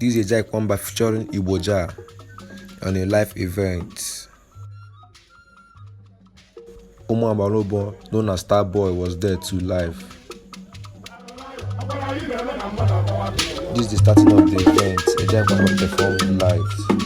This is Ejai Kwamba featuring Igbo Jah on a live event. Umu Abarobo, known as Starboy, was there too live. This is the starting of the event. Ejai Kwamba performed live.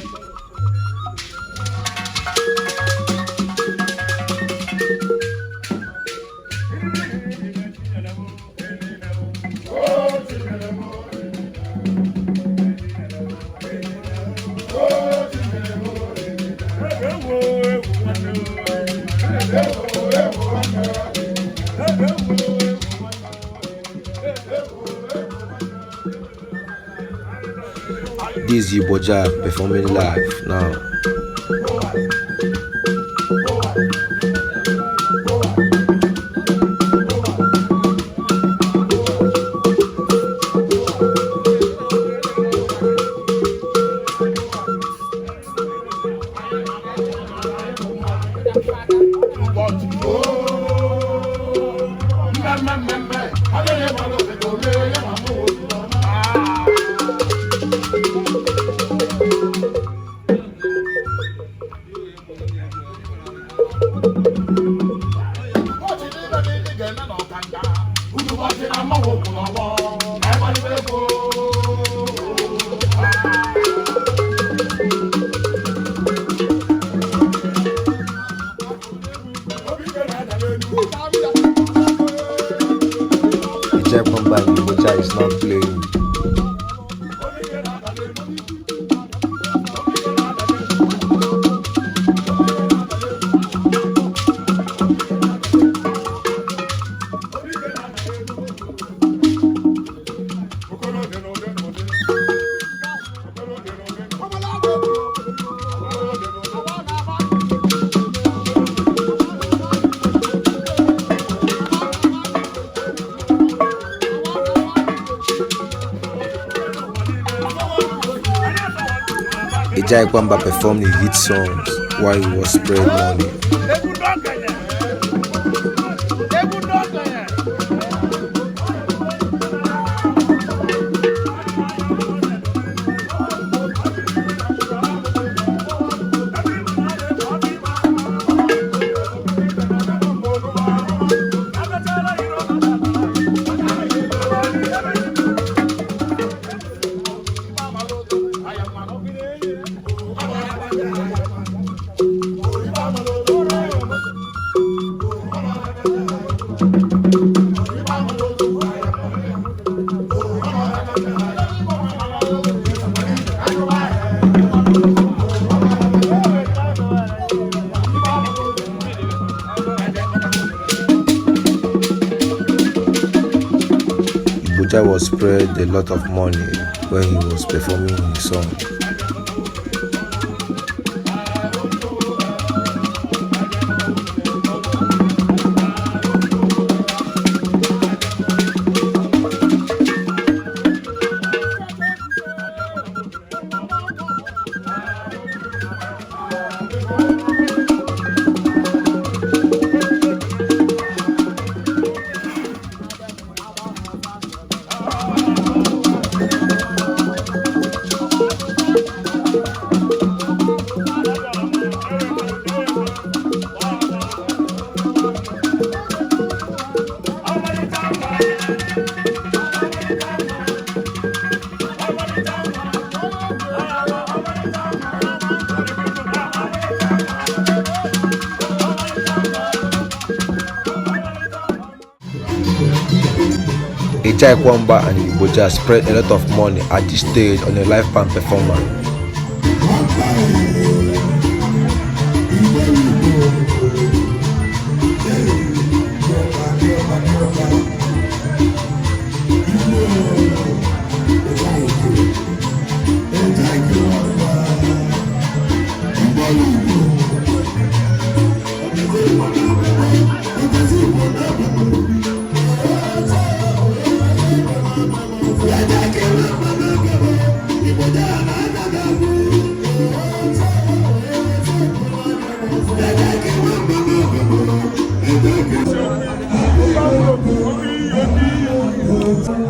This is Igbo Jah performing live now. Ejai Kwamba and Igbo Jah is now playing. Ejai Kwamba performed his hit songs while he was spread money. Igbo Jah was spread a lot of money when he was performing his song. Ejai Kwamba and Igbo Jah spread a lot of money at the stage on a live band performance.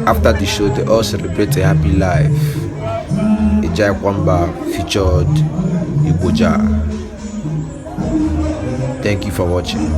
After the show, they all celebrate a happy life. Ijaikwamba featured Igbo Jah. Thank you for watching.